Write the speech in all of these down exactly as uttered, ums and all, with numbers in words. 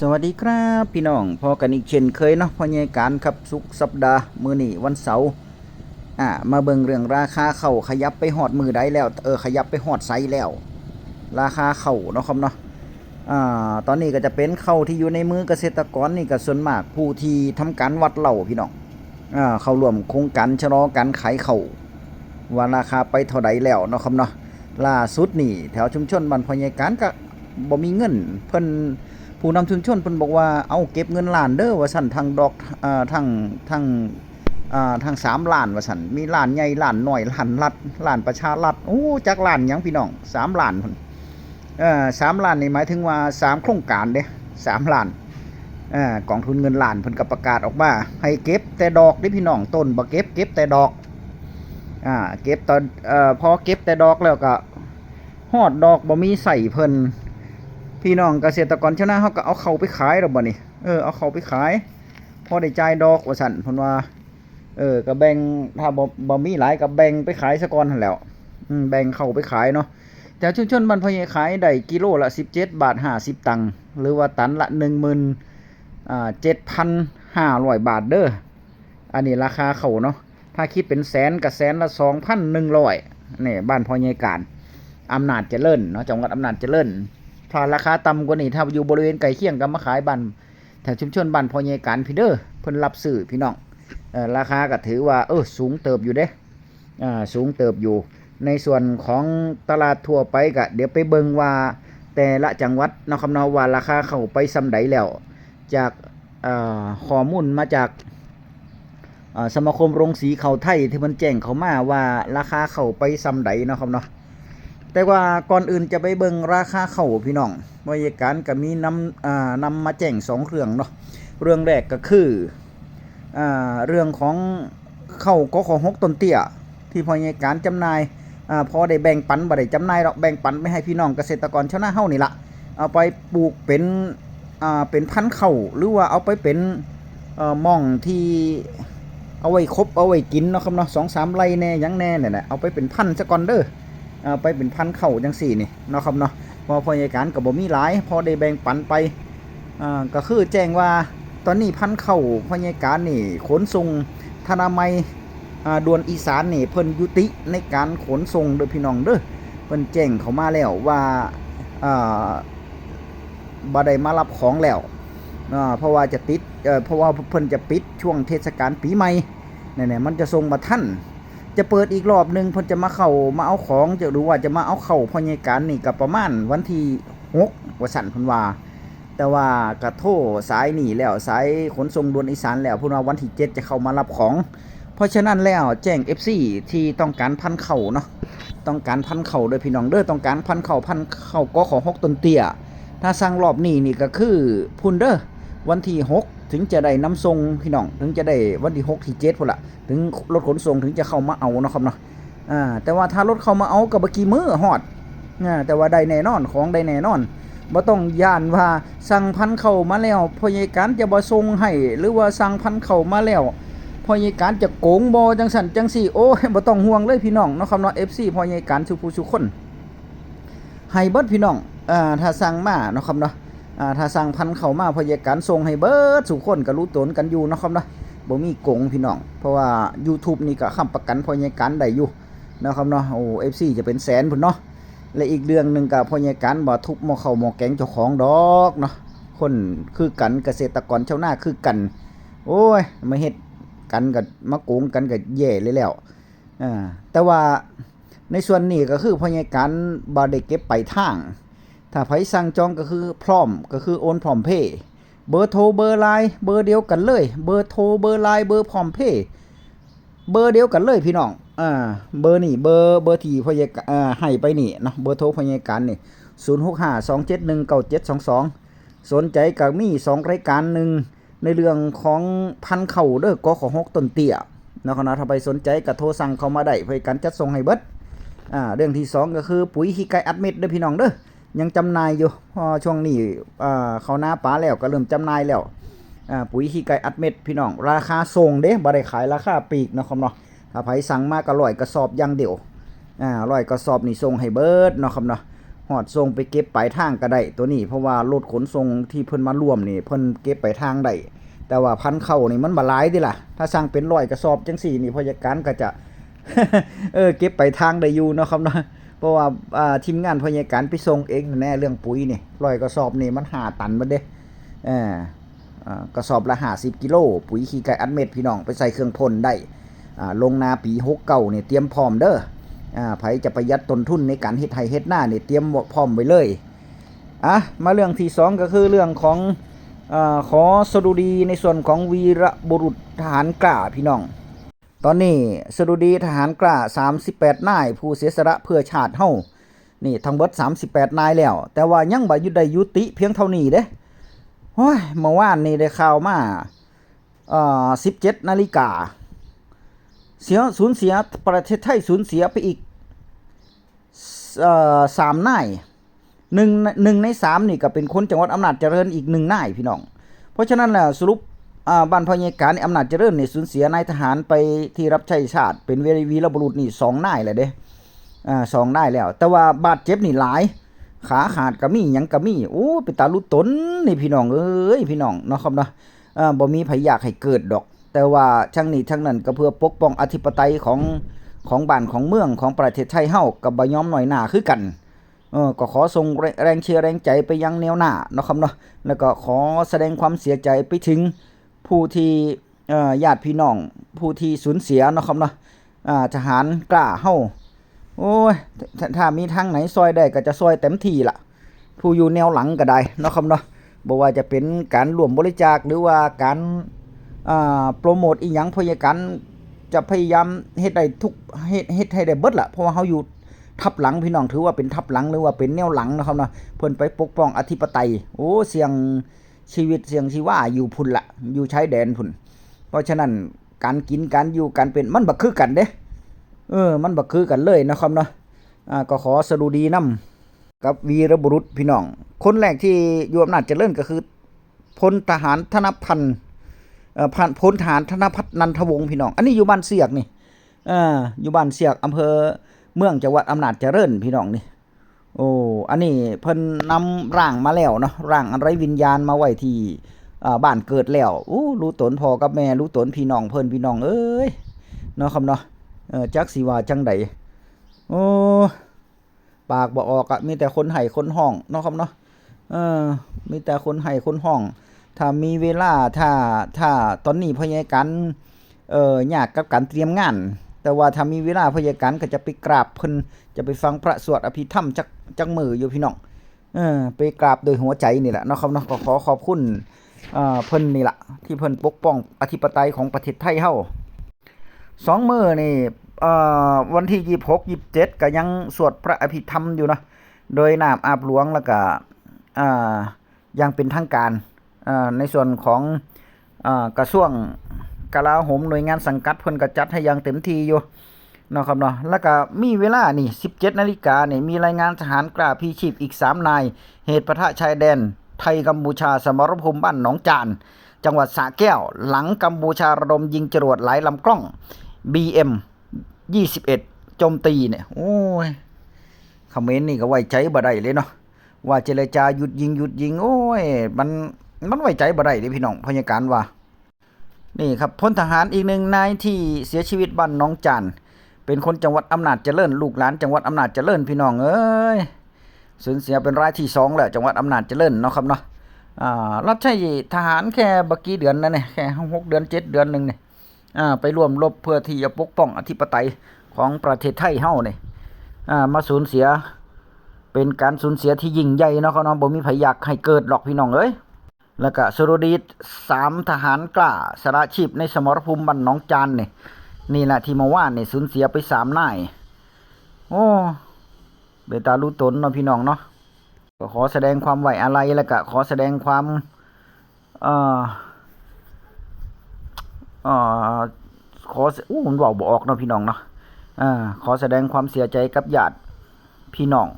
สวัสดีครับพี่น้อง พ้อกันอีกเช่นเคยเนาะ พ่อใหญ่การครับ สุกสัปดาห์ มื้อนี้วันเสาร์ อ่า มาเบิ่งเรื่องราคาข้าว ขยับไปฮอดมื้อใดแล้ว เออ ขยับไปฮอดไสแล้ว ราคาข้าวเนาะครับเนาะ อ่า ตอนนี้ก็จะเป็นข้าวที่อยู่ในมือเกษตรกรนี่ก็ส่วนมากผู้ที่ทำการวัดเหล้าพี่น้อง อ่า เข้าร่วมโครงการชะลอการขายข้าว ว่าราคาไปเท่าใดแล้วเนาะครับเนาะ ล่าสุดนี่แถวชุมชนบ้านพ่อใหญ่การก็บ่มีเงิน เพิ่น ผู้นำชุมชนเพิ่นบอกว่า "เอาเก็บเงินล้านเด้อ" ว่าซั่น ทั้งดอก เอ่อ ทั้ง ทั้ง อ่า ทั้งสามล้านว่าซั่น มีล้านใหญ่ ล้านน้อย ล้านรัฐ ล้านประชารัฐ โอ้ จักล้านหยังพี่น้อง สามล้านพุ้น เอ่อ สามล้านนี่หมายถึงว่าสามโครงการเด้ สามล้าน เอ่อ กองทุนเงินล้านเพิ่นก็ประกาศออกมา ให้เก็บแต่ดอกเด้พี่น้อง ต้นบ่เก็บ เก็บแต่ดอก อ่า เก็บตอน เอ่อ พอเก็บแต่ดอกแล้วก็ ฮอดดอกบ่มีใส่เพิ่น พี่น้องเกษตรกรชาวนาเฮาก็เอาเข้าไปขายแล้วบัดนี้ เออ เอาเข้าไปขาย พอได้จ่ายดอกว่าซั่น เพิ่นว่า เออ ก็แบ่ง ถ้าบ่ บ่มีหลายก็แบ่งไปขายซะก่อนหั้นแหล้ว อืม แบ่งเข้าไปขายเนาะ แถวชุมชนบ้านพ่อใหญ่ขายได้กิโลละสิบเจ็ดบาทห้าสิบตังค์ หรือว่าตันละหนึ่งหมื่น อ่า เจ็ดพันห้าร้อยบาทเด้อ อันนี้ราคาข้าวเนาะ ถ้าคิดเป็นแสนก็แสนละสองพันหนึ่งร้อย นี่บ้านพ่อใหญ่การ อำนาจเจริญเนาะ จังหวัดอำนาจเจริญ ถ้าราคาต่ำกว่านี้ ถ้าอยู่บริเวณใกล้เคียงก็มาขายบ้าน แถวชุมชนบ้านพ่อใหญ่การพี้เด้อ เพิ่นรับซื้อพี่น้อง เอ่อ ราคาก็ถือว่า เออ สูงเติบอยู่เด้ อ่า สูงเติบอยู่ ในส่วนของตลาดทั่วไปก็เดี๋ยวไปเบิ่งว่าแต่ละจังหวัดเนาะครับเนาะ ว่าราคาข้าวไปส่ำใดแล้ว จาก เอ่อ ข้อมูลมาจาก เอ่อ สมาคมโรงสีข้าวไทยที่เพิ่นแจ้งเข้ามาว่าราคาข้าวไปส่ำใดเนาะครับเนาะ แต่ว่าก่อนอื่นจะไปเบิ่งราคาข้าวพี่น้อง พ่อใหญ่การก็มีนำ อ่า นำมาแจ้งสองเรื่องเนาะ เรื่องแรกก็คือ อ่า เรื่องของข้าว กข หก ต้นเตี้ย ที่พ่อใหญ่การจำหน่าย อ่า พอได้แบ่งปัน บ่ได้จำหน่ายดอก แบ่งปันไปให้พี่น้องเกษตรกรชาวนาเฮานี่ละ เอาไปปลูกเป็น อ่า เป็นพันธุ์ข้าว หรือว่าเอาไปเป็น เอ่อ หม่องที่เอาไว้คบเอาไว้กินเนาะครับเนาะ สองสามไร่แน่หยังแน่เนี่ยแหละ เอาไปเป็นพันธุ์ซะก่อนเด้อ เอาไปเป็นพันธุ์ข้าวจังซี่นี่เนาะครับเนาะ เพราะพ่อใหญ่การก็บ่มีหลาย พอได้แบ่งปันไป อ่า ก็คือแจ้งว่าตอนนี้พันธุ์ข้าวพ่อใหญ่การนี่ขนส่งธนามัย อ่า ด่วนอีสานนี่เพิ่นยุติในการขนส่งเด้อพี่น้องเด้อ เพิ่นแจ้งเข้ามาแล้วว่า อ่า บ่ได้มารับของแล้ว อ่า เพราะว่าจะติด เอ่อ เพราะว่าเพิ่นจะปิดช่วงเทศกาลปีใหม่ นั่นแหละ มันจะส่งบ่ทัน จะเปิดอีกรอบหนึ่ง เพิ่นจะมาเข้ามาเอาของ จะ หรือว่าจะมาเอาเข้าพ่อใหญ่การนี่ก็ประมาณวันที่หก ว่าซั่นเพิ่นว่า แต่ว่ากะโทรสายนี่แล้ว สายขนส่งด่วนอีสานแล้ว เพิ่นว่าวันที่เจ็ดจะเข้ามารับของ เพราะฉะนั้นแล้วแจ้ง เอฟซี ที่ต้องการพันธุ์ข้าวเนาะ ต้องการพันธุ์ข้าวเด้อพี่น้องเด้อ ต้องการพันธุ์ข้าว พันธุ์ข้าว กข หก ต้นเตี้ย ถ้าสั่งรอบนี้นี่ก็คือพุ้นเด้อ วันที่หกถึงจะได้นำส่งพี่น้อง ถึงจะได้วันที่หกที่เจ็ดพุ้นละ ถึงรถขนส่งถึงจะเข้ามาเอาเนาะครับเนาะ อ่า แต่ว่าถ้ารถเข้ามาเอาก็บ่กี่มื้อฮอด อ่า แต่ว่าได้แน่นอน ของได้แน่นอน บ่ต้องย้านว่าสั่งพันธุ์ข้าวมาแล้ว พ่อใหญ่การจะบ่ส่งให้ หรือว่าสั่งพันธุ์ข้าวมาแล้ว พ่อใหญ่การจะโกงบ่ จังซั่นจังซี่ โอ้ย บ่ต้องห่วงเลยพี่น้องเนาะครับเนาะ เอฟซี พ่อใหญ่การสู่ผู้สู่คน ให้เบิดพี่น้อง อ่า ถ้าสั่งมาเนาะครับเนาะ อ่า ถ้าสั่งพันธุ์ข้าวมา พ่อใหญ่การส่งให้เบิดสู่คน ก็รู้ตนกันอยู่เนาะครับเนาะ บ่มีโกงพี่น้อง เพราะว่า YouTube นี่ก็ค้ำประกันพ่อใหญ่การได้อยู่เนาะครับเนาะ โอ้ เอฟซี จะเป็นแสนพุ้นเนาะ และอีกเรื่องหนึ่งก็พ่อใหญ่การบ่ทุบหม้อข้าวหม้อแกงเจ้าของดอกเนาะ คนคือกัน เกษตรกรชาวนาคือกัน โอ้ย มาเฮ็ดกันก็มาโกงกันก็แย่เลยแล้ว อ่า แต่ว่าในส่วนนี้ก็คือพ่อใหญ่การบ่ได้เก็บปลายทาง ถ้าไผสั่งจองก็คือพร้อม ก็คือโอนพร้อมเพย์ เบอร์โทรเบอร์ไลน์เบอร์เดียวกันเลย เบอร์โทรเบอร์ไลน์เบอร์พร้อมเพย์ เบอร์เดียวกันเลยพี่น้อง อ่า เบอร์นี่ เบอร์ เบอร์ที่พ่อใหญ่กะ อ่า ให้ไปนี่เนาะ เบอร์โทรพ่อใหญ่การนี่ ศูนย์หกห้า สองเจ็ดหนึ่ง เก้าเจ็ดสองสอง สนใจก็มีสองรายการ หนึ่งในเรื่องของพันธุ์ข้าวเด้อ กข หก ต้นเตี้ยเนาะครับเนาะ ถ้าไปสนใจก็โทรสั่งเข้ามาได้ พ่อใหญ่การจัดส่งให้เบิด อ่า เรื่องที่สองก็คือปุ๋ยขี้ไก่อัดเม็ดเด้อพี่น้องเด้อ ยังจำหน่ายอยู่ เพราะช่วงนี้ อ่า เข้านาปลาแล้วก็เริ่มจำหน่ายแล้ว อ่า ปุ๋ยขี้ไก่อัดเม็ดพี่น้อง ราคาส่งเด้ บ่ได้ขายราคาปลีกเนาะครับเนาะ ถ้าไผสั่งมาก็ร้อยกระสอบอย่างเดียว อ่า ร้อยกระสอบนี่ส่งให้เบิดเนาะครับเนาะ ฮอดส่งไปเก็บปลายทางก็ได้ตัวนี้ เพราะว่ารถขนส่งที่เพิ่นมาร่วมนี่ เพิ่นเก็บปลายทางได้ แต่ว่าพันข้าวนี่มันบ่หลายเด้ล่ะ ถ้าสั่งเป็นร้อยกระสอบจังซี่นี่ พยาการก็จะ เออ เก็บปลายทางได้อยู่เนาะครับเนาะ เพราะว่า อ่า ทีมงานพยาการไปส่งเองแน่ เรื่องปุ๋ยนี่ ร้อยกระสอบนี่มันห้าตันหมดเด้ เออ อ่า กระสอบละห้าสิบกิโล ปุ๋ยขี้ไก่อัดเม็ดพี่น้อง ไปใส่เครื่องพ่นได้ อ่า ลงนาปีหกเก้านี่เตรียมพร้อมเด้อ อ่า ไผจะประหยัดต้นทุนในการเฮ็ดไร่เฮ็ดนานี่เตรียมพร้อมไว้เลย อ่ะ มาเรื่องที่สองก็คือเรื่องของ อ่า ขอสดุดีในส่วนของวีรบุรุษทหารกล้าพี่น้อง ตอนนี้สดุดีทหารกล้าสามสิบแปดนาย ผู้เสียสละเพื่อชาติเฮา นี่ทั้งเบิดสามสิบแปดนายแล้ว แต่ว่ายังบ่ได้ยุติเพียงเท่านี้เด้ โอ้ย เมื่อวานนี่ได้ข่าวมา เอ่อ สิบเจ็ดนาฬิกา เสีย สูญเสีย ประเทศไทยสูญเสียไปอีก เอ่อ สามนาย หนึ่ง หนึ่งในสามนี่ก็เป็นคนจังหวัดอำนาจเจริญอีกหนึ่งนายพี่น้อง เพราะฉะนั้นแล้วสรุป อ่า บ้านพ่อใหญ่กาในอำนาจเจริญนี่สูญเสียนายทหารไปที่รับใช้ชาติ เป็นวีร วีรบุรุษนี่สองนายแล้วเด้ อ่า สองนายแล้ว แต่ว่าบาดเจ็บนี่หลาย ขาขาดก็มี หยังก็มี โอ้ เป็นตาลุตนนี่พี่น้องเอ้ย พี่น้องเนาะครับเนาะ เอ่อ บ่มีไผอยากให้เกิดดอก แต่ว่าทั้งนี้ทั้งนั้นก็เพื่อปกป้องอธิปไตยของ ของบ้านของเมืองของประเทศไทยเฮา ก็บ่ยอมน้อยหน้าคือกัน เออ ก็ขอส่งแรง แรงเชียร์แรงใจไปยังแนวหน้าเนาะครับเนาะ แล้วก็ขอแสดงความเสียใจไปถึงผู้ที่ เอ่อ ญาติพี่น้องผู้ที่สูญเสียเนาะครับเนาะ อ่า ทหารกล้าเฮา โอ้ย ถ้า ถ้ามีทางไหนซอยได้ก็จะซอยเต็มที่ล่ะ ผู้อยู่แนวหลังก็ได้เนาะครับเนาะ บ่ว่าจะเป็นการร่วมบริจาค หรือว่าการ อ่า โปรโมทอีหยัง พยาการจะพยายามเฮ็ดได้ทุก เฮ็ด เฮ็ดให้ได้เบิดล่ะ เพราะว่าเฮาอยู่ทัพหลังพี่น้อง ถือว่าเป็นทัพหลัง หรือว่าเป็นแนวหลังเนาะครับเนาะ เพิ่นไปปกป้องอธิปไตย โอ้ เสี่ยงชีวิตเสี่ยงชีวาอยู่พุ้นล่ะ อยู่ชายแดนพุ้น เพราะฉะนั้นการกินการอยู่การเป็นมันบ่คือกันเด้ เออ มันบ่คือกันเลยเนาะครับเนาะ อ่า ก็ขอสดุดีนำกับวีรบุรุษพี่น้อง คนแรกที่อยู่อำนาจเจริญก็คือพลทหารธนพันธ์ เอ่อ พัน พลทหารธนพัฒน์นันทวงศ์พี่น้อง อันนี้อยู่บ้านเสียกนี่ เอ่อ อยู่บ้านเสียก อำเภอเมือง จังหวัดอำนาจเจริญพี่น้องนี่ โอ้ อันนี้เพิ่นนำร่างมาแล้วเนาะ ร่างอันไร้วิญญาณมาไว้ที่ อ่า บ้านเกิดแล้ว อู้ รู้ตนพ่อกับแม่ รู้ตนพี่น้องเพิ่น พี่น้องเอ้ย เนาะครับเนาะ เออ จักสิว่าจังใด โอ้ ปากบ่ออกอะ มีแต่คนไห้คนฮ้องเนาะครับเนาะ เออ มีแต่คนไห้คนฮ้อง ถ้ามีเวลา ถ้า ถ้าตอนนี้พยาการ เอ่อ ยากกับการเตรียมงาน แต่ว่าถ้ามีเวลาพยาการก็จะไปกราบเพิ่น จะไปฟังพระสวดอภิธรรมจัก จักมื้ออยู่พี่น้อง เออ ไปกราบโดยหัวใจนี่แหละเนาะครับเนาะ ก็ขอขอบคุณ เอ่อ เพิ่นนี่ล่ะ ที่เพิ่นปกป้องอธิปไตยของประเทศไทยเฮา สองมื้อนี่ เอ่อ วันที่ยี่สิบหก ยี่สิบเจ็ด ก็ยังสวดพระอภิธรรมอยู่เนาะ โดยน้ำอาบหลวง แล้วก็ อ่า อย่างเป็นทางการ เอ่อ ในส่วนของ เอ่อ กระทรวงกลาโหม หน่วยงานสังกัดเพิ่นก็จัดให้อย่างเต็มที่อยู่เนาะครับเนาะ แล้วก็มีเวลานี่ สิบเจ็ดนาฬิกานี่ มีรายงานทหารกล้าพลีชีพอีกสามนาย เหตุปะทะชายแดนไทยกัมพูชา สมรภูมิบ้านหนองจาน จังหวัดสระแก้ว หลังกัมพูชาระดมยิงจรวดหลายลำกล้อง บีเอ็ม ยี่สิบเอ็ด โจมตีเนี่ย โอ้ย เขมรนี่ก็ไว้ใจบ่ได้เลยเนาะ ว่าเจรจาหยุดยิง หยุดยิง โอ้ย มัน มันไว้ใจบ่ได้เด้พี่น้อง พยาการว่า นี่ครับ พลทหารอีกหนึ่งนายที่เสียชีวิตบ้านหนองจาน เป็นคนจังหวัดอำนาจเจริญ ลูกหลานจังหวัดอำนาจเจริญ พี่น้องเอ้ย สูญเสียเป็นรายที่สองแล้ว จังหวัดอำนาจเจริญเนาะครับเนาะ อ่า รับใช้ทหารแค่บ่กี่เดือนนะเนี่ย แค่หกเดือน เจ็ดเดือนหนึ่งเนี่ย อ่า ไปร่วมรบเพื่อที่จะปกป้องอธิปไตยของประเทศไทยเฮาเนี่ย อ่า มาสูญเสีย เป็นการสูญเสียที่ยิ่งใหญ่เนาะครับเนาะ บ่มีไผอยากให้เกิดหรอกพี่น้องเอ้ย แล้วก็สดุดีสามทหารกล้าสละชีพในสมรภูมิบ้านหนองจานนี่ นี่แหละที่เมื่อวานนี่สูญเสียไปสามนาย โอ้ เป็นตาลุตนเนาะพี่น้องเนาะ ก็ขอแสดงความไว้อาลัย แล้วก็ขอแสดงความ เอ่อ เอ่อ ขอ อู้ มันเว้าบ่ออกเนาะพี่น้องเนาะ เอ่อ ขอแสดงความเสียใจกับญาติพี่น้อง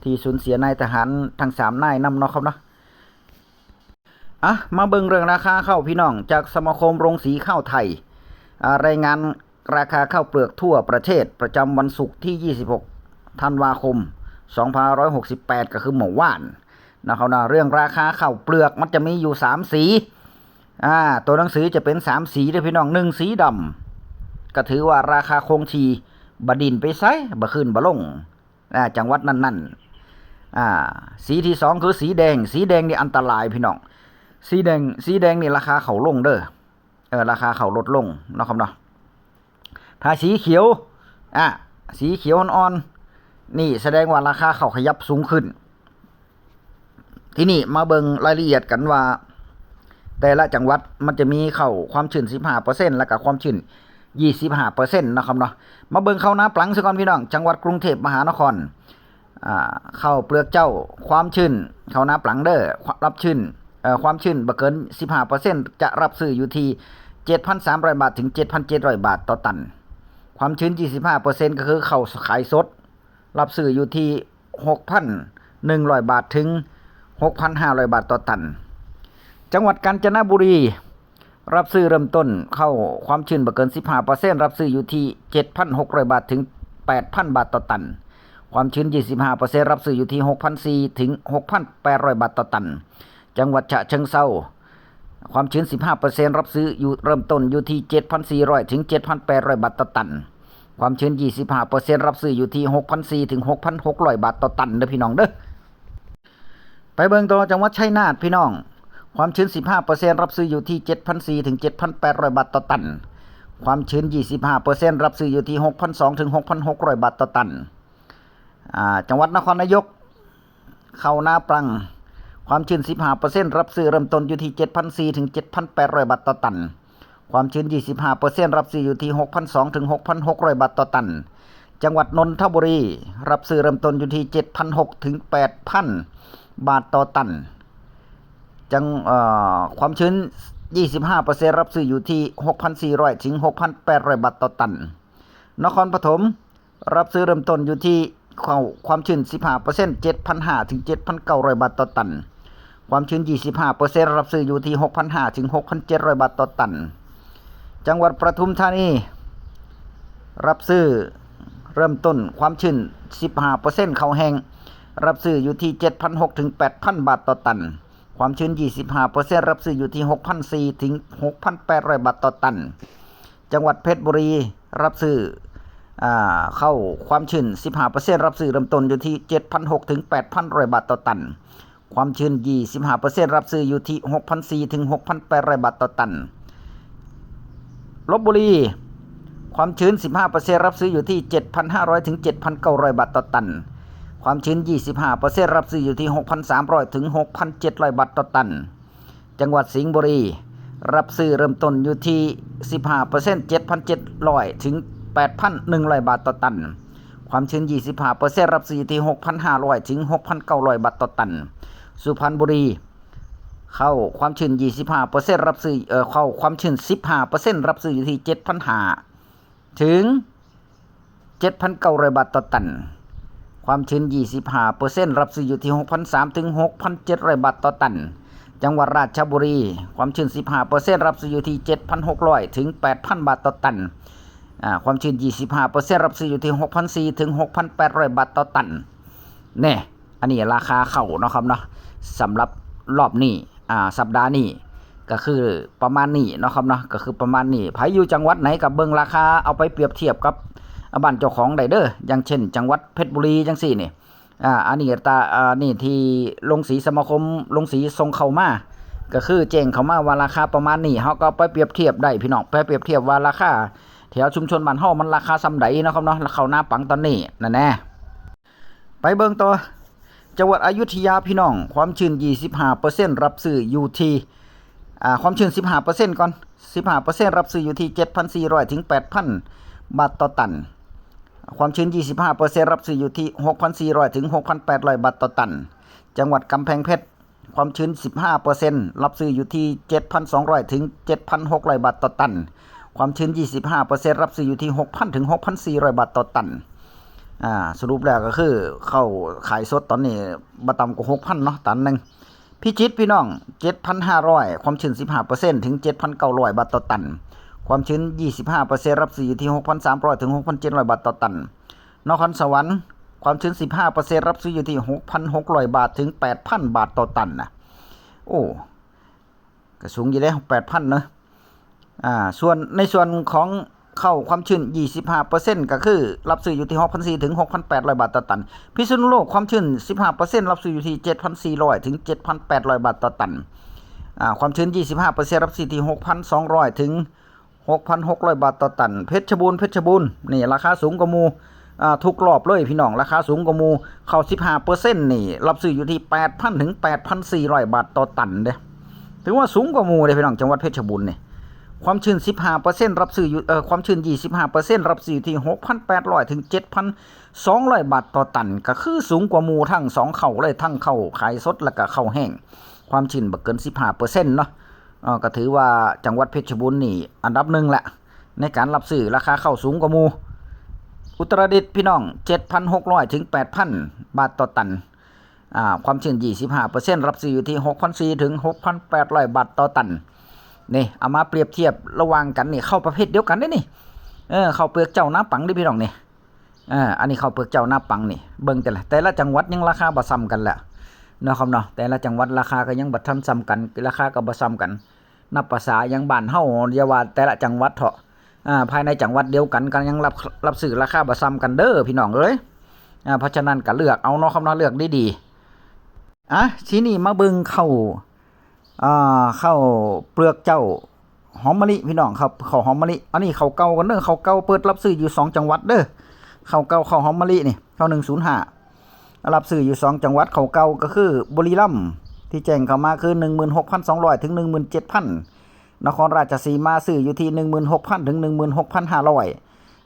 ที่สูญเสียนายทหารทั้งสามนายนำเนาะครับเนาะ อ่ะ มาเบิ่งเรื่องราคาข้าวพี่น้อง จากสมาคมโรงสีข้าวไทย อ่า รายงานราคาข้าวเปลือกทั่วประเทศประจำวันศุกร์ที่ยี่สิบหกธันวาคม สองพันห้าร้อยหกสิบแปด ก็คือเมื่อวานนะครับนะ เรื่องราคาข้าวเปลือกมันจะมีอยู่สามสี อ่า ตัวหนังสือจะเป็นสามสีเด้อพี่น้อง หนึ่งสีดำ ก็ถือว่าราคาคงที่ บ่ดิ้นไปไส บ่ขึ้นบ่ลง อ่า จังหวัดนั้นๆ อ่า สีที่สองคือสีแดง สีแดงนี่อันตรายพี่น้อง สีแดง สีแดงนี่ราคาข้าวลงเด้อ เออ ราคาข้าวลดลงเนาะครับเนาะ ถ้าสีเขียว อ่ะ สีเขียวอ่อนๆ นี่แสดงว่าราคาข้าวขยับสูงขึ้น ทีนี้มาเบิ่งรายละเอียดกันว่า แต่ละจังหวัดมันจะมีข้าวความชื้น สิบห้าเปอร์เซ็นต์ แล้วก็ความชื้น ยี่สิบห้าเปอร์เซ็นต์ นะครับเนาะ มาเบิ่งข้าวนาปลังซะก่อนพี่น้อง จังหวัดกรุงเทพมหานคร อ่า ข้าวเปลือกเจ้า ความชื้น ข้าวนาปลังเด้อ ความ รับชื้น เอ่อ ความชื้นบ่เกิน สิบห้าเปอร์เซ็นต์ จะรับซื้ออยู่ที่ เจ็ดพันสามร้อยบาท ถึง เจ็ดพันเจ็ดร้อยบาทต่อตัน ความชื้น ยี่สิบห้าเปอร์เซ็นต์ ก็คือข้าวขายสด รับซื้ออยู่ที่ หกพันหนึ่งร้อยบาท ถึง หกพันห้าร้อยบาทต่อตัน จังหวัดกาญจนบุรี รับซื้อเริ่มต้นข้าวความชื้นบ่เกิน สิบห้าเปอร์เซ็นต์ รับซื้ออยู่ที่ เจ็ดพันหกร้อยบาท ถึง แปดพันบาทต่อตัน ความชื้น ยี่สิบห้าเปอร์เซ็นต์ รับซื้ออยู่ที่ หกพันสี่ ถึง หกพันแปดร้อยบาทต่อตัน จังหวัดฉะเชิงเทรา ความชื้น สิบห้าเปอร์เซ็นต์ รับซื้ออยู่ เริ่มต้นอยู่ที่ เจ็ดพันสี่ร้อย ถึง เจ็ดพันแปดร้อยบาทต่อตัน ความชื้น ยี่สิบห้าเปอร์เซ็นต์ รับซื้ออยู่ที่ หกพันสี่ ถึง หกพันหกร้อยบาทต่อตันเด้อพี่น้องเด้อ ไปเบิ่งต่อจังหวัดชัยนาทพี่น้อง ความชื้น สิบห้าเปอร์เซ็นต์ รับซื้ออยู่ที่ เจ็ดพันสี่ ถึง เจ็ดพันแปดร้อยบาทต่อตัน ความชื้น ยี่สิบห้าเปอร์เซ็นต์ รับซื้ออยู่ที่ หกพันสอง ถึง หกพันหกร้อยบาทต่อตัน อ่า จังหวัดนครนายก ข้าวนาปลัง ความชื้น สิบห้าเปอร์เซ็นต์ รับซื้อเริ่มต้นอยู่ที่ เจ็ดพันสี่ ถึง เจ็ดพันแปดร้อยบาทต่อตัน ความชื้น ยี่สิบห้าเปอร์เซ็นต์ รับซื้ออยู่ที่ หกพันสอง ถึง หกพันหกร้อยบาทต่อตัน จังหวัดนนทบุรี รับซื้อเริ่มต้นอยู่ที่ เจ็ดพันหก ถึง แปดพันบาทต่อตัน จัง เอ่อ ความชื้น ยี่สิบห้าเปอร์เซ็นต์ รับซื้ออยู่ที่ หกพันสี่ร้อย ถึง หกพันแปดร้อยบาทต่อตัน นครปฐม รับซื้อเริ่มต้นอยู่ที่ข้าวความชื้น สิบห้าเปอร์เซ็นต์ เจ็ดพันห้า ถึง เจ็ดพันเก้าร้อยบาทต่อตัน ความชื้น ยี่สิบห้าเปอร์เซ็นต์ รับซื้ออยู่ที่ หกพันห้า ถึง หกพันเจ็ดร้อยบาทต่อตัน จังหวัดปทุมธานี รับซื้อเริ่มต้นความชื้น สิบห้าเปอร์เซ็นต์ ข้าวแห้ง รับซื้ออยู่ที่ เจ็ดพันหก ถึง แปดพันบาทต่อตัน ความชื้น ยี่สิบห้าเปอร์เซ็นต์ รับซื้ออยู่ที่ หกพันสี่ ถึง หกพันแปดร้อยบาทต่อตัน จังหวัดเพชรบุรี รับซื้อ อ่า ข้าวความชื้น สิบห้าเปอร์เซ็นต์ รับซื้อเริ่มต้นอยู่ที่ เจ็ดพันหก ถึง แปดพันร้อยบาทต่อตัน ความชื้น ยี่สิบห้าเปอร์เซ็นต์ รับซื้ออยู่ที่ หกพันสี่ ถึง หกพันแปดร้อยบาทต่อตัน ลพบุรี ความชื้น สิบห้าเปอร์เซ็นต์ รับซื้ออยู่ที่ เจ็ดพันห้าร้อย ถึง เจ็ดพันเก้าร้อยบาทต่อตัน ความชื้น ยี่สิบห้าเปอร์เซ็นต์ รับซื้ออยู่ที่ หกพันสามร้อย ถึง หกพันเจ็ดร้อยบาทต่อตัน จังหวัดสิงห์บุรี รับซื้อเริ่มต้นอยู่ที่ สิบห้าเปอร์เซ็นต์ เจ็ดพันเจ็ดร้อย ถึง แปดพันหนึ่งร้อยบาทต่อตัน ความชื้น ยี่สิบห้าเปอร์เซ็นต์ รับซื้ออยู่ที่ หกพันห้าร้อย ถึง หกพันเก้าร้อยบาทต่อตัน สุพรรณบุรี ข้าวความชื้น ยี่สิบห้าเปอร์เซ็นต์ รับซื้อ เอ่อ ข้าวความชื้น สิบห้าเปอร์เซ็นต์ รับซื้ออยู่ที่ เจ็ดพันห้า ถึง เจ็ดพันเก้าร้อยบาทต่อตัน ความชื้น ยี่สิบห้าเปอร์เซ็นต์ รับซื้ออยู่ที่ หกพันสาม ถึง หกพันเจ็ดร้อยบาทต่อตัน จังหวัดราชบุรี ความชื้น สิบห้าเปอร์เซ็นต์ รับซื้ออยู่ที่ เจ็ดพันหกร้อย ถึง แปดพันบาทต่อตัน อ่า ความชื้น ยี่สิบห้าเปอร์เซ็นต์ รับซื้ออยู่ที่ หกพันสี่ ถึง หกพันแปดร้อยบาทต่อตัน แน่ อันนี้ราคาข้าวเนาะครับเนาะ สำหรับรอบนี้ อ่า สัปดาห์นี้ ก็คือประมาณนี้เนาะครับเนาะ ก็คือประมาณนี้ ไผอยู่จังหวัดไหนก็เบิ่งราคาเอาไปเปรียบเทียบกับบ้านเจ้าของได้เด้อ อย่างเช่น จังหวัดเพชรบุรีจังซี่นี่ อ่า อันนี้ตา อ่า นี่ที่โรงสีสมาคม โรงสีส่งเข้ามา ก็คือแจ้งเข้ามาว่าราคาประมาณนี้ เฮาก็ไปเปรียบเทียบได้พี่น้อง ไปเปรียบเทียบว่าราคาแถวชุมชนบ้านเฮามันราคาส่ำใดเนาะครับเนาะ แล้วข้าวนาปลังตอนนี้นั่นแหละ ไปเบิ่งต่อ จังหวัดอยุธยาพี่น้อง ความชื้น ยี่สิบห้าเปอร์เซ็นต์ รับซื้ออยู่ที่ อ่า ความชื้น สิบห้าเปอร์เซ็นต์ ก่อน สิบห้าเปอร์เซ็นต์ รับซื้ออยู่ที่ เจ็ดพันสี่ร้อย ถึง แปดพันบาทต่อตัน ความชื้น ยี่สิบห้าเปอร์เซ็นต์ รับซื้ออยู่ที่ หกพันสี่ร้อย ถึง หกพันแปดร้อยบาทต่อตัน จังหวัดกำแพงเพชร ความชื้น สิบห้าเปอร์เซ็นต์ รับซื้ออยู่ที่ เจ็ดพันสองร้อย ถึง เจ็ดพันหกร้อยบาทต่อตัน ความชื้น ยี่สิบห้าเปอร์เซ็นต์ รับซื้ออยู่ที่ หกพัน ถึง หกพันสี่ร้อยบาทต่อตัน อ่า สรุปแล้วก็คือข้าวขายสดตอนนี้บ่ต่ำกว่า หกพันเนาะ ตันหนึ่ง พิจิตรพี่น้อง เจ็ดพันห้าร้อย ความชื้น สิบห้าเปอร์เซ็นต์ ถึง เจ็ดพันเก้าร้อยบาทต่อตัน ความชื้น ยี่สิบห้าเปอร์เซ็นต์ รับซื้ออยู่ที่ หกพันสามร้อย ถึง หกพันเจ็ดร้อยบาทต่อตัน นครสวรรค์ ความชื้น สิบห้าเปอร์เซ็นต์ รับซื้ออยู่ที่ หกพันหกร้อย บาทถึง แปดพัน บาทต่อตันนะ โอ้ ก็สูงอยู่เด้ แปดพัน เนอะ อ่า ส่วนในส่วนของข้าวความชื้น ยี่สิบห้าเปอร์เซ็นต์ ก็คือรับซื้ออยู่ที่ หกพันสี่ร้อย ถึง หกพันแปดร้อย บาทต่อตัน พิษณุโลกความชื้น สิบห้าเปอร์เซ็นต์ รับซื้ออยู่ที่ เจ็ดพันสี่ร้อย ถึง เจ็ดพันแปดร้อย บาทต่อตัน อ่า ความชื้น ยี่สิบห้าเปอร์เซ็นต์ รับซื้อที่ หกพันสองร้อย ถึง หกพันหกร้อย บาทต่อตัน เพชรบูรณ์ เพชรบูรณ์ นี่ราคาสูงกว่าหมู่ อ่า ทุกรอบเลยพี่น้อง ราคาสูงกว่าหมู่ ข้าว สิบห้าเปอร์เซ็นต์ นี่ รับซื้ออยู่ที่ แปดพัน ถึง แปดพันสี่ร้อย บาทต่อตันเด้ ถือว่าสูงกว่าหมู่เด้พี่น้อง จังหวัดเพชรบูรณ์นี่ ความชื้น สิบห้าเปอร์เซ็นต์ รับซื้ออยู่ เอ่อ ความชื้น ยี่สิบห้าเปอร์เซ็นต์ รับซื้ออยู่ที่ หกพันแปดร้อย ถึง เจ็ดพันสองร้อย บาทต่อตัน ก็คือสูงกว่าหมู่ทั้งสองข้าวเลย ทั้งข้าวขายสด แล้วก็ข้าวแห้ง ความชื้นบ่เกิน สิบห้าเปอร์เซ็นต์ เนาะ เอ่อ ก็ถือว่าจังหวัดเพชรบูรณ์นี่อันดับหนึ่งละ ในการรับซื้อราคาข้าวสูงกว่าหมู่ อุตรดิตถ์พี่น้อง เจ็ดพันหกร้อย ถึง แปดพัน บาทต่อตัน อ่า ความชื้น ยี่สิบห้าเปอร์เซ็นต์ รับซื้ออยู่ที่ หกพันสี่ร้อย ถึง หกพันแปดร้อย บาทต่อตัน นี่ เอามาเปรียบเทียบระหว่างกันนี่ ข้าวประเภทเดียวกันเด้นี่ เออ ข้าวเปลือกเจ้านาปังเด้พี่น้องนี่ อ่า อันนี้ข้าวเปลือกเจ้านาปังนี่ เบิ่งแต่ละ แต่ละจังหวัดยังราคาบ่ซ้ำกันแหละ เนาะครับเนาะ แต่ละจังหวัดราคาก็ยังบ่ทันซ้ำกัน ราคาก็บ่ซ้ำกัน นับภาษาอย่างบ้านเฮา อย่าว่าแต่ละจังหวัดเถาะ อ่า ภายในจังหวัดเดียวกันก็ยังรับ รับซื้อราคาบ่ซ้ำกันเด้อพี่น้องเอ้ย อ่า เพราะฉะนั้นก็เลือกเอาเนาะครับเนาะ เลือกดีๆ อ่ะ ทีนี้มาเบิ่งข้าว อ่า ข้าวเปลือกเจ้าหอมมะลิพี่น้องครับ ข้าวหอมมะลิ อันนี้ข้าวเก่ากันเด้อ ข้าวเก่าเปิดรับซื้ออยู่สองจังหวัดเด้อ ข้าวเก่าข้าวหอมมะลินี่ ข้าว หนึ่งศูนย์ห้า รับซื้ออยู่สองจังหวัด ข้าวเก่าก็คือบุรีรัมย์ ที่แจ้งเข้ามาคือ หนึ่งหมื่นหกพันสองร้อย ถึง หนึ่งหมื่นเจ็ดพัน นครราชสีมาซื้ออยู่ที่ หนึ่งหมื่นหกพัน ถึง หนึ่งหมื่นหกพันห้าร้อย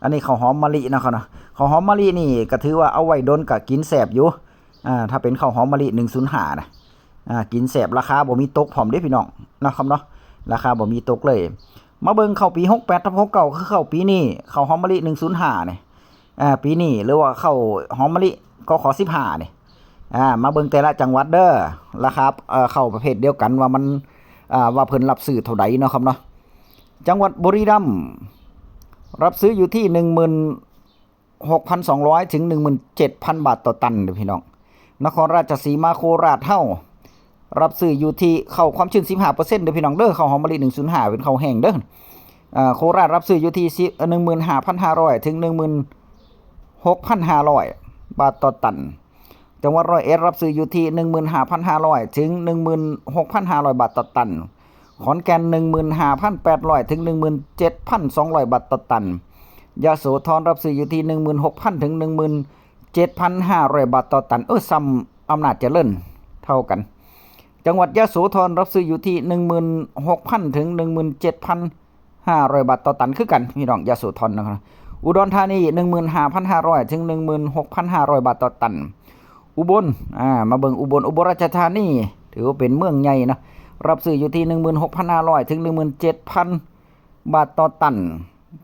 อันนี้ข้าวหอมมะลินะครับเนาะ ข้าวหอมมะลินี่ก็ถือว่าเอาไว้ดนก็กินแซ่บอยู่ อ่า ถ้าเป็นข้าวหอมมะลิ หนึ่งศูนย์ห้า นะ อ่า กินแซ่บ ราคาบ่มีตกพร้อมเด้พี่น้อง นะครับเนาะ ราคาบ่มีตกเลย มาเบิ่งข้าวปี หกแปด ทับ หกเก้า คือข้าวปีนี้ ข้าวหอมมะลิ หนึ่งศูนย์ห้า นี่ อ่า ปีนี้ หรือว่าข้าวหอมมะลิ กข สิบห้า นี่ อ่า มาเบิ่งแต่ละจังหวัดเด้อ ราคา เอ่อ ข้าวประเภทเดียวกันว่ามัน อ่า ว่าเพิ่นรับซื้อเท่าใดเนาะครับเนาะ จังหวัดบุรีรัมย์ รับซื้ออยู่ที่ หนึ่งหมื่นหกพันสองร้อย ถึง หนึ่งหมื่นเจ็ดพัน บาทต่อตันเด้อพี่น้อง นครราชสีมา โคราชเฮา รับซื้ออยู่ที่ข้าวความชื้น สิบห้าเปอร์เซ็นต์ เด้อพี่น้องเด้อ ข้าวหอมมะลิ หนึ่งศูนย์ห้า เป็นข้าวแห้งเด้อ อ่า โคราชรับซื้ออยู่ที่สิบ เอ่อ หนึ่งหมื่นห้าพันห้าร้อย ถึง หนึ่งหมื่นหกพันห้าร้อย บาทต่อตัน จังหวัดร้อยเอ็ดรับซื้ออยู่ที่ หนึ่งหมื่นห้าพันห้าร้อย ถึง หนึ่งหมื่นหกพันห้าร้อย บาทต่อตัน ขอนแก่น หนึ่งหมื่นห้าพันแปดร้อย ถึง หนึ่งหมื่นเจ็ดพันสองร้อย บาทต่อตัน ยโสธรรับซื้ออยู่ที่ หนึ่งหมื่นหกพัน ถึง หนึ่งหมื่นเจ็ดพันห้าร้อย บาทต่อตัน เออ ซ้ำอำนาจเจริญเท่ากัน จังหวัดยโสธรรับซื้ออยู่ที่ หนึ่งหมื่นหกพัน ถึง หนึ่งหมื่นเจ็ดพันห้าร้อย บาทต่อตันคือกันพี่น้อง ยโสธรนะครับ อุดรธานี หนึ่งหมื่นห้าพันห้าร้อย ถึง หนึ่งหมื่นหกพันห้าร้อย บาทต่อตัน อุบล อ่า มาเบิ่งอุบล อุบลราชธานี ถือว่าเป็นเมืองใหญ่นะ รับซื้ออยู่ที่ หนึ่งหมื่นหกพันห้าร้อย ถึง หนึ่งหมื่นเจ็ดพัน บาทต่อตัน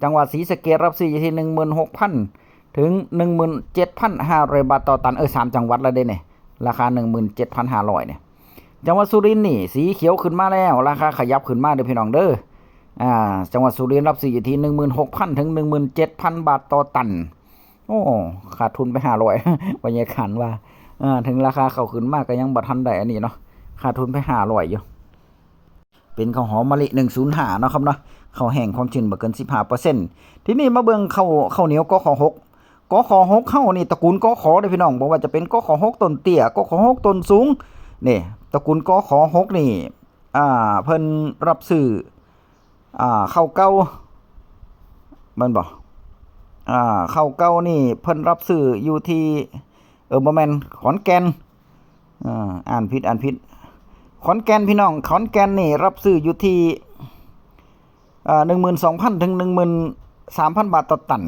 จังหวัดศรีสะเกษรับซื้ออยู่ที่ หนึ่งหมื่นหกพัน ถึง หนึ่งหมื่นเจ็ดพันห้าร้อย บาทต่อตัน เออ สามจังหวัดแล้วเด้เนี่ย ราคา หนึ่งหมื่นเจ็ดพันห้าร้อย เนี่ย จังหวัดสุรินทร์นี่ สีเขียวขึ้นมาแล้ว ราคาขยับขึ้นมาเด้อพี่น้องเด้อ อ่า จังหวัดสุรินทร์รับซื้ออยู่ที่ หนึ่งหมื่นหกพัน ถึง หนึ่งหมื่นเจ็ดพัน บาทต่อตัน โอ้ ขาดทุนไป ห้าร้อย บรรยากาศว่า อ่า ถึงราคาข้าวขึ้นมาก็ยังบ่ทันได้อันนี้เนาะ ขาดทุนไป ห้าร้อย อยู่ เป็นข้าวหอมมะลิ หนึ่งศูนย์ห้า เนาะครับเนาะ ข้าวแห้งความชื้นบ่เกิน สิบห้าเปอร์เซ็นต์ ทีนี้มาเบิ่งข้าว ข้าวเหนียว กข หก กข หก เฮานี่ ตระกูล กข เด้อพี่น้อง บ่ว่าจะเป็น กข หก ต้นเตี้ย กข หก ต้นสูง นี่ ตระกูล กข หก นี่ อ่า เพิ่นรับซื้อ อ่า ข้าวเก่า แม่นบ่ อ่า ข้าวเก่านี่เพิ่นรับซื้ออยู่ที่ เออ บ่แม่น ขอนแก่น อ่า อ่านผิด อ่านผิด ขอนแก่นพี่น้อง ขอนแก่นนี่รับซื้ออยู่ที่ อ่า หนึ่งหมื่นสองพัน ถึง หนึ่งหมื่นสามพัน บาทต่อตัน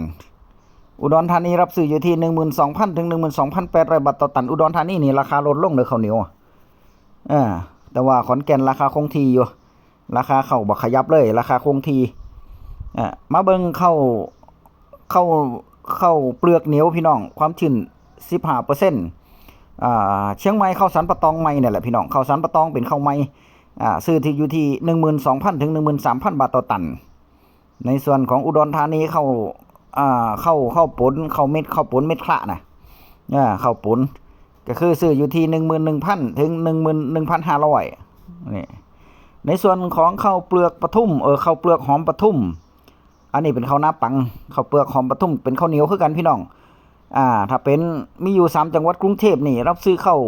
อุดรธานีรับซื้ออยู่ที่ หนึ่งหมื่นสองพัน ถึง หนึ่งหมื่นสองพันแปดร้อย บาทต่อตัน อุดรธานีนี่ราคาลดลงเด้อข้าวเหนียว อ่า แต่ว่าขอนแก่นราคาคงที่อยู่ ราคาข้าวบ่ขยับเลย ราคาคงที่ อ่า มาเบิ่งข้าว ข้าว ข้าวเปลือกเหนียวพี่น้อง ความชื้น สิบห้าเปอร์เซ็นต์ อ่า เชียงใหม่ข้าวสันป่าตองใหม่เนี่ยแหละพี่น้อง ข้าวสันป่าตองเป็นข้าวใหม่ อ่า ซื้อที่อยู่ที่ หนึ่งหมื่นสองพัน ถึง หนึ่งหมื่นสามพัน บาทต่อตัน ในส่วนของอุดรธานีข้าว อ่า ข้าว ข้าวปน ข้าวเม็ด ข้าวปนเม็ดคละนะ อ่า ข้าวปุน ก็คือซื้ออยู่ที่ หนึ่งหมื่นหนึ่งพัน ถึง หนึ่งหมื่นหนึ่งพันห้าร้อย นี่ ในส่วนของข้าวเปลือกปทุม เออ ข้าวเปลือกหอมปทุม อันนี้เป็นข้าวนาปัง ข้าวเปลือกหอมปทุม เป็นข้าวเหนียวคือกันพี่น้อง อ่า ถ้าเป็น มีอยู่สามจังหวัดกรุงเทพฯนี่ รับซื้อข้าว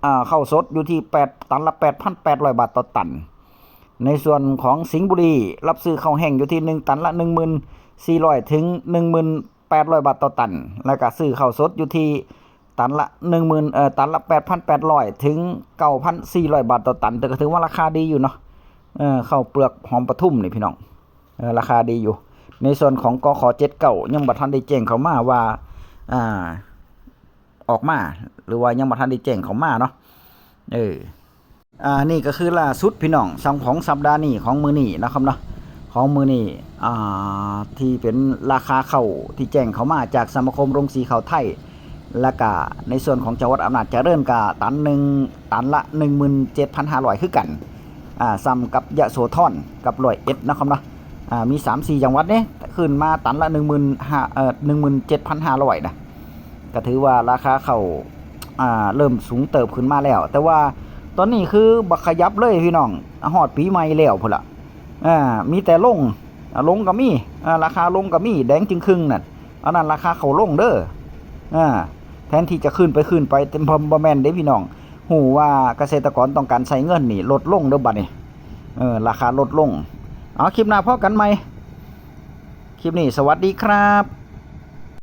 อ่า ข้าวสดอยู่ที่แปด ตันละ แปดพันแปดร้อย บาทต่อตัน ในส่วนของสิงห์บุรี รับซื้อข้าวแห้งอยู่ที่ หนึ่ง ตันละ หนึ่งหมื่นสี่ร้อย ถึง หนึ่งหมื่นแปดร้อย บาทต่อตัน แล้วก็ซื้อข้าวสดอยู่ที่ตันละ หนึ่งหมื่น เอ่อ ตันละ แปดพันแปดร้อย ถึง เก้าพันสี่ร้อย บาทต่อตัน แต่ก็ถือว่าราคาดีอยู่เนาะ เออ ข้าวเปลือกหอมปทุมนี่พี่น้อง เออ ราคาดีอยู่ ในส่วนของ กข เจ็ดเก้า ยังบ่ทันได้แจ้งเข้ามาว่า อ่า ออกมา หรือว่ายังบ่ทันได้แจ้งเข้ามาเนาะ เออ อ่า นี่ก็คือล่าสุดพี่น้อง ของสัปดาห์นี้ ของมื้อนี้นะครับเนาะ ของมื้อนี้ อ่า ที่เป็นราคาข้าวที่แจ้งเข้ามาจากสมาคมโรงสีข้าวไทย และก็ในส่วนของจังหวัดอำนาจเจริญก็ตันหนึ่ง ตันละ หนึ่งหมื่นเจ็ดพันห้าร้อย คือกัน อ่า ส่ำกับยโสธรกับร้อยเอ็ดนะครับเนาะ อ่า มีสามสี่จังหวัดเนี่ย ขึ้นมาตันละ หนึ่งหมื่นห้า เอ่อ หนึ่งหมื่นเจ็ดพันห้าร้อย นะ ก็ถือว่าราคาข้าว อ่า เริ่มสูงเติบขึ้นมาแล้ว แต่ว่าตอนนี้คือบ่ขยับเลยพี่น้อง ฮอดปีใหม่แล้วพุ้นล่ะ อ่า มีแต่ลง อ่า ลงก็มี อ่า ราคาลงก็มี แดงจึงครึ่งนั่น อันนั้นราคาข้าวลงเด้อ อ่า แทนที่จะขึ้นไป ขึ้นไป แต่บ่ บ่แม่นเด้พี่น้อง ฮู้ว่าเกษตรกรต้องการใช้เงินนี่ ลดลงเด้อบัดนี้ เออ ราคาลดลง เอา คลิปหน้าพ้อกันใหม่ คลิปนี้สวัสดีครับ